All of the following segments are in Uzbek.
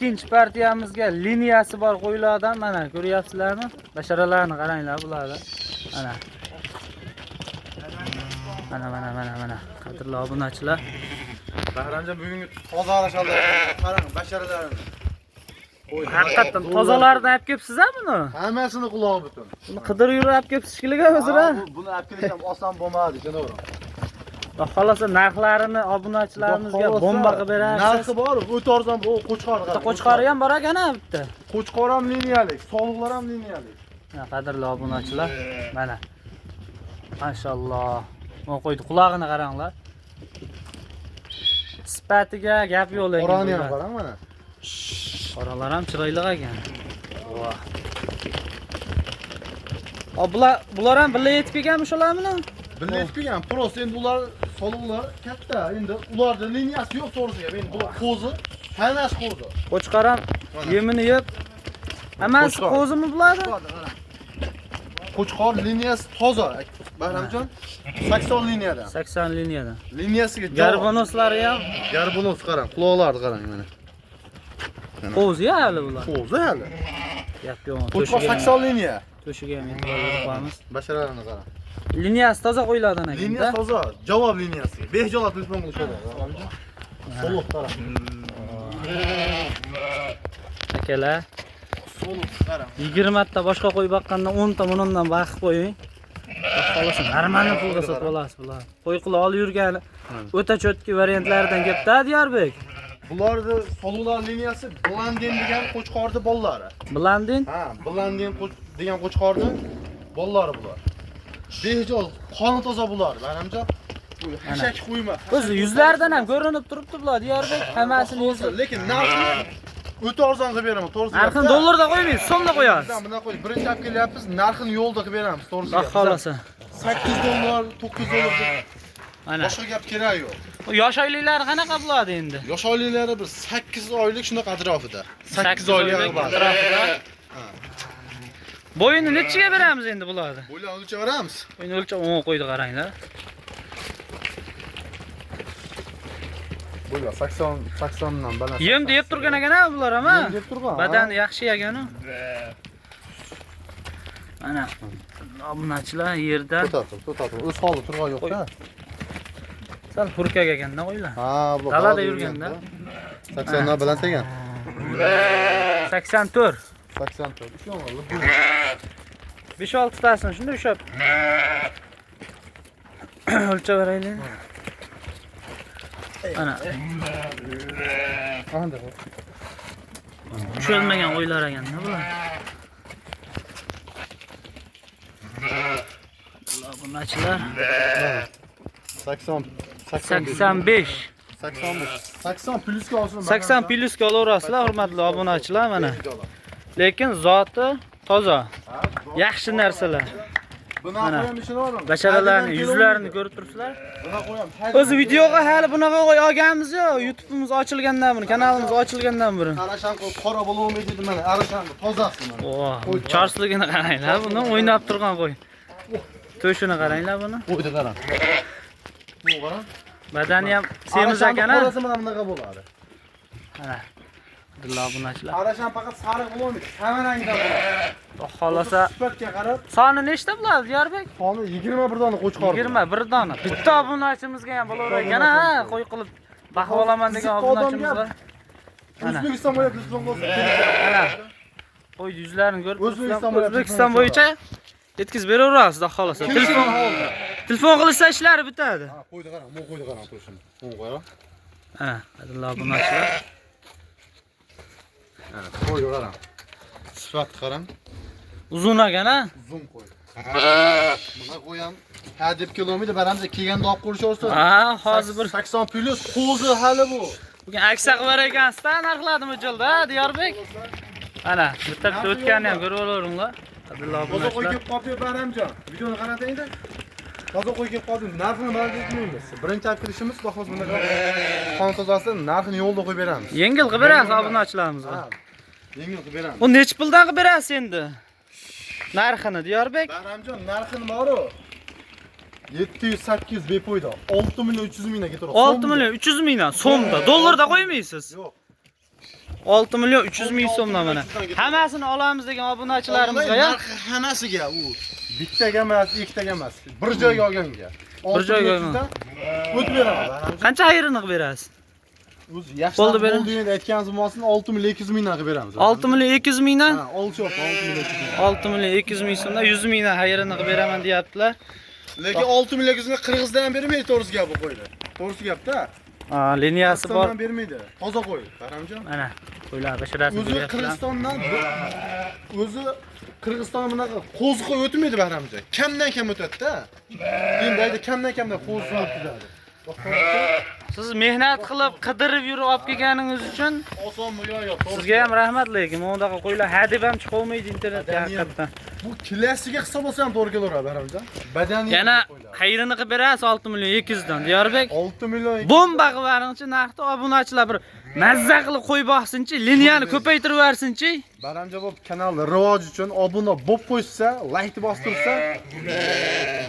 Ikkinchi partiyamizga liniyasi bor qo'ylardan mana ko'ryapsizlarmi? Basharalarni qaranglar bularni. Mana. Mana mana mana mana. Qadrli obunachilar. Bahramjon bugungi toza arashalar qarang, basharalarini. Haqiqatan tozalardan olib kelibsiz-a buni? Hammasini qulog'i butun. Buni qidirib yurib olib kelibsiz shekilli o'zira. Buni olib kelish ham oson bo'lmadi, janob. Xudo xolasa narxlarini obunachilarimizga bomba qilib berasiz. Narxi bor, o'ta arzon bu qo'chqor. Bitta qo'chqori ham bor ekan bitta. Qo'chqor ham liniyalik, soliqlar ham liniyalik. Mana qadrli obunachilar, mana. Mashalloh. Mana qo'ydi, qulog'ini qaranglar. Sifatiga gap yo'q lekin. Qorani ham qarang mana. Qoralar ham chiroyli ekan. Voh. Bular ham birga yetib kelganmi shular bilan? Birga yetib kelgan. Prosta endi ular soliqlar katta. Endi ularda liniyasi yo'q to'g'risi gap. Endi bu qo'zi, hammasi qo'zi. Qo'chqor ham yemini yeb, hammasi qo'zimi bularni? Qo'chqor liniyasi toza. Bahramjon 80 liniyadan. 80 liniyadan. Liniyasiga javob. Garbonoslari ham. Garbonos qarang, quloqlarini qarang mana. Qo'zi hali bular. Qo'zi hali. Gap yo'q. Qo'chqor 80 liniya. To'shiga ham e'tibor berib qo'yamiz. Basharalarini qarang. Liniyasi toza qo'yiladi ekan. Liniya toza, javob liniyasi. Behjolat telefon qilishadi. Soliq qarang. Akalar, soliq qarang. 20 ta boshqa qo'y boqqanda 10 ta bundan baqib qo'ying. Xolasa normalniy pulga sotib olasiz bular. Qo'y qila olib yurgani o'ta cho'tki variantlaridan kelibdi Diyorbek. Bularni soliqlar liniyasi Blandin degan qo'chqorni bolalari. Blandin? Ha, Blandin degan qo'chqorni bolalari bular. Behjol, qoni toza bular, manimcha. Bu hashak qo'yma. O'zi yuzlaridan ham ko'rinib turibdi bular Diyorbek, hammasini yuzi. Lekin narxini o'ta arzon qilib beraman, to'g'risi. Narxini dollarda qo'ymaysiz, so'mda qo'yasiz. Bundan qo'y, birinchi olib kelyapmiz, narxini yo'lda qilib beramiz, to'g'risi. Xudo xolasa. $8, $9 deb. Mana. Boshqa gap kerak yo'q. Yosh oyliklari qanaqa bo'ladi endi? Yosh oyliklari bir 8 oylik shunaqa atrofida. 8 oylik atrofida. Bo'yini nechiga beramiz endi bularni? Bo'yini o'lchab beramiz. Bo'yini o'lchab 10 qo'ydi qaranglar. Bo'ylar 80 dan baland. Yem deb turgan ekan ha bular ham ha. Yem deb turgan. Badani yaxshi ekan-u. Mana obunachilar yerda. To'xtatib. O'z holi turgan yo'q-da. Sal hurkak ekanda qo'ylar. Ha, bu dalada yurganda. 80 dan baland ekan. 84. 84. 5-6 tasini shunda ushlab o'lchab beraylik. Mana. Ushalmagan qo'ylar ekanda bular. Bular bunachilar. 80 85. 85. 80 plyusga olsin. 80 plyusga olaverasizlar, hurmatli obunachilar mana. Lekin zoti toza. Yaxshi narsalar. Buni qo'yam ishonaveraman. Basharalarni yuzlarini ko'rib turibsizlar. Buni qo'yam. O'zi videoga hali bunaqa qo'y olganimiz yo'q. YouTube'imiz ochilgandan beri, kanalimiz ochilgandan beri. Arashan qo'y qora bo'lolmaydi dedi mana. Arashan tozasi mana. Oh, chorsligini qaranglar, buni o'ynab turgan qo'y. To'shini qaranglar buni. Qo'yni qarang. Bu qarang. Badani ham semiz ekan ha. Qorasi mana bunaqa bo'ladi. Mana. Abdulloh obunachilar. Arashan faqat sariq bo'lolmaydi, hamma rangda bo'ladi. Xolasa sifatga qarab soni nechta bo'ladi Diyorbek? Soni 21 dona qo'chqor. 21 dona. Bitta obunachimizga ham bo'laver ekan ha, qo'y qilib baqib olaman degan obunachimiz bor. O'zbekiston bo'yicha telefon qilsa. Mana. Qo'y yuzlarini ko'rib, O'zbekiston bo'yicha yetkazib beraverasiz, xudo xolasa. Telefon qilsa ishlari bitadi. Ha, qo'yni qarang, bu qo'yni qarang to'shini. Bu qarang. Mana, qadrli obunachilar. Mana, qo'yni qarang. Sifat qarang. Uzun ekan ha? Uzun qo'y. Buna qo'yam ha deb kelolmaydi, baramza kelganda olib qo'yishaversin. Ha, hozir bir 80 plyus qo'zi hali bu. Bugun aksa qilib berar ekansizda, narxlarni mo'ljalda, Diyorbek. Mana, bitta bitta o'tganini ham ko'rib olaveringlar. Qadrli Toza qo'y obunachilar. kelib qoldi Baramjon. Videoni qaratingda. Toza qo'y kelib qoldi, narxini baland aytmaymiz. Birinchi olib kirishimiz, xudo xohlasa bunaqa qon tozasi narxini yo'lda qo'yib beramiz. Yengil qilib berasiz obunachilarimizga. Yengil qilib beramiz. Bu necha puldan qilib berasiz endi? Narxini Diyorbek? Baramjon, narxini bor-u. 700-800 bepoyda. 6 million 300 mingdan ketaveradi. 6 million 300 mingdan so'mda, dollarda qo'ymaysiz. Yo'q. 6 million 300 ming so'mdan mana. Hammasini olamiz degan obunachilarimizga ya. Narxi hammasiga u. Bittaga emas, ikkitaga emas. Bir joyga olganga. Bir joyga olgan. O'tib beraman. Qancha ayrini qilib berasiz? O'zi yaxshi Bo'ldi, bering. Bo'ldi endi aytganimiz bo'lsin 6 million 200 mingdan qilib beramiz. 6 million 200 mingdan? Ha, 6 yo'q, 6 million 200 ming. 6 million 200 ming so'mdan 100 mingdan xayrini qilib beraman deyaptilar. Lekin 6 million 200 ming Qirg'izdan ham bermaydi, to'g'risi gap bu qo'yni. To'g'risi gapda. Ha, liniyasi bor. Qirg'izdan bermaydi. Toza qo'y, Bahramjon. Mana qo'ylar bashirasini O'zi ko'ryapsizlar. Qirg'izistondan o'zi Qirg'izistondan bunaqa qo'zi qo'y o'tmaydi Bahramjon. Kamdan kam o'tadi-da. Endi ayda kamdan kamdan qo'zini o'tkazadi. Siz mehnat qilib, qidirib yurib olib kelganingiz uchun Osonmi yo'q yo'q. sizga ham rahmat, lekin bunaqa qo'ylar hadeb ham chiqolmaydi internetga haqiqatdan. Bu kilasiga hisoblasa ham to'g'ri kelaveradi Bahramjon. Badani Yana xayrini qilib berasiz 6 million 200 dan. Diyorbek 6 million bomba qilib beringchi narxni, obunachilar bir mazza qilib qo'yib boqsinchi, liniyani ko'paytirib yuborsinchi. Bahramjon bu kanalni rivoji uchun obuna bo'lib qo'ysa, like bostirsa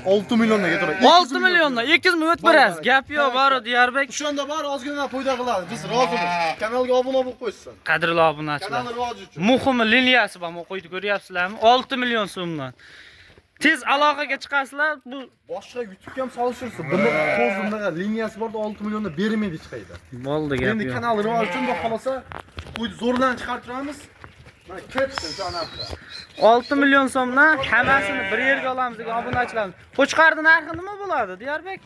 6 millionga ketaveradi. 6 milliondan 200 ming o'tib berasiz. Gap yo'q, bor Diyorbek. O'shanda bor ozgina foyda qiladi. Biz rozimiz. Kanalga obuna bo'lib qo'ysin. Qadrli obunachilar. Kanal rivoji uchun. Muhimi liniyasi bor, bu qo'yni ko'ryapsizlarmi? 6 million so'mdan. Tez aloqaga chiqasizlar, bu Boshqa YouTube'ga ham solishtirsin. Bunda qo'z bunaqa liniyasi borda 6 millionni bermaydi hech qayerda. bo'ldi gap Endi yo'q. kanal rivoji uchun bu xolosa qo'yni zo'rdan chiqarib turamiz. Mana ketdi jonabda. 6 million so'mdan hammasini bir yerga olamiz degan obunachilarimiz. Qo'chqorni narxi nima bo'ladi, Diyorbek?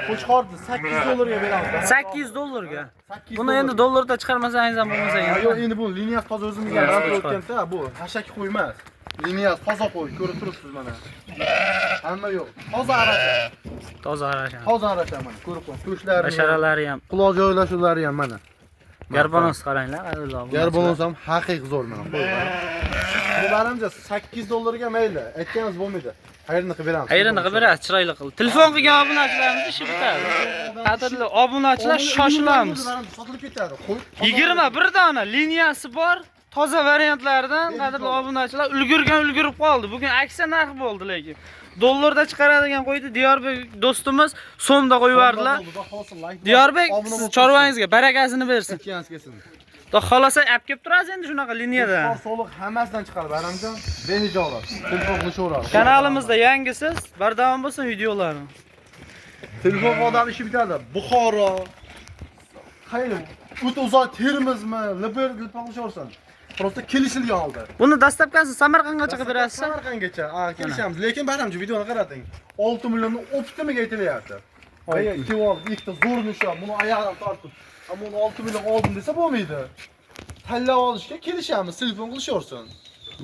Qo'chqorni 8 dollarga beramiz. 800 dollarga. 800 Buni endi dollarda chiqarmasangiz ham bo'lmasa Ha, endi. yo'q, endi bu liniyasi toza o'zimizga Liniyasi ramka qo'chqor. o'tganda bu hashak qo'y emas. Liniyasi toza qo'y, ko'rib turibsiz mana. Hamma yo'q. Toza aracha. Toza arasha. Toza aracha mana, ko'rib qo'ying. Go'shtlari, Basharalari ham. quloq joylashuvlari ham mana. Garbonos qaranglar, qadrli obunachilar. Garbonos ham haqiqiy zo'r mana qo'y. Bu baramja 8 dollarga mayli. Aytganimiz bo'lmaydi. Xayrini qilib beramiz. Xayrini qilib berasiz, chiroyli qilib. Telefon qilgan obunachilarimiz ishi bitadi. Qadrli obunachilar, shoshilamiz. Sotilib ketadi. Qo'y. 21 dona liniyasi bor, toza variantlardan qadrli obunachilar ulgurgan ulgurib qoldi. Bugun aksiya narx bo'ldi lekin. Dollarda chiqaradigan qo'ydi Diyorbek do'stimiz so'mda qo'yib yubordilar. Diyorbek, siz chorvangizga barakasini bersin. Aytganingiz kelsin. Xudo xolasa olib kelib turasiz endi shunaqa liniyadan. Qo'chqor soliq hammasidan chiqadi Bahramjon. Behijolat. Telefon qilishaveradi. Kanalimizda yangisiz, bardavom bo'lsin videolarimiz. Telefon odam ishi bitadi. Buxoro. Qayerda? O'ta uzoq Termizmi, Liber telefon qilishaversin. Просто kelishilgan holda. Buni dastlabkasi Samarqandgacha qilib berasiz. Samarqandgacha, ha, kelishamiz. Lekin Bahramjon videoni qarating. 6 millionni optimiga aytilyapti. Agar kelib olib, ikkita zo'rni ushlab, buni oyog'idan tortib, ammo uni 6 million oldim desa bo'lmaydi. Tanlab olishga kelishamiz, telefon qilishaversin.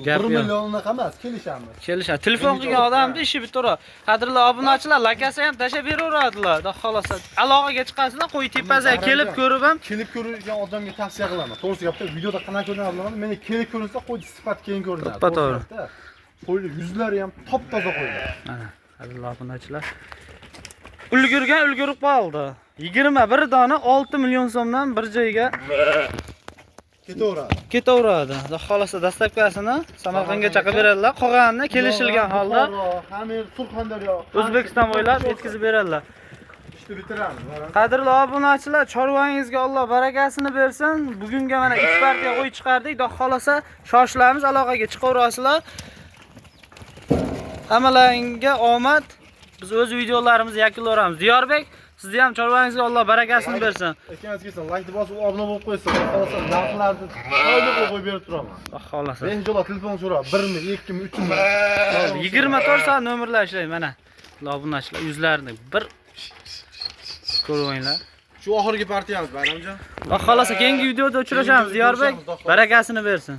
Gap 1 yo'q. million unaqa emas, kelishamiz. Kelishadi. Telefon qilgan odamni ishi bitaveradi. Qadrli obunachilar, lakasa ham tashlab beraveradilar. Xudo xolasa aloqaga chiqasizlar, qo'y tepasiga kelib ko'rib ham Kelib ko'rgan odamga tavsiya qilaman. To'g'risi gapda videoda qanaqa ko'rinadi bilmadim. Meni kelib ko'rinsa qo'y sifat keyin ko'rinadi. To'ppa-to'g'ri. Qo'yni yuzlari ham top-toza qo'ylar. Mana qadrli obunachilar. Ulgurgan ulgurib qoldi. 21 dona 6 million so'mdan bir joyga Ketaveradi. ketaveradi. Xudo xolasa dastlabkasini Samarqandgacha qilib beradilar. Qolganini kelishilgan holda Hamir, Surxondaryo, O'zbekiston bo'ylab yetkazib beradilar. Ishni bitiramiz. Qadrli obunachilar, chorvangizga Alloh barakasini bersin. Bugunga mana 3 partiya qo'y chiqardik. Xudo xolasa shoshilamiz, aloqaga chiqaverasizlar. Hammalaringga omad. Biz o'z videolarimizni yakunlayveramiz. Diyorbek, sizni ham chorvangizga Alloh barakasini bersin. Aytganingiz kelsin, like bosib obuna bo'lib qo'ysin. Xudo xohlasa narxlarni oylik qo'yib berib turaman. Xudo xolasa. Behijolat telefon so'rab 1 ming, 2 ming, 3 ming. 24 soat nomerlar ishlaydi mana. Obunachilar yuzlarini bir ko'ringlar. Shu oxirgi partiyamiz Bahramjon. Xudo xolasa keyingi videoda uchrashamiz. Diyorbek, barakasini bersin.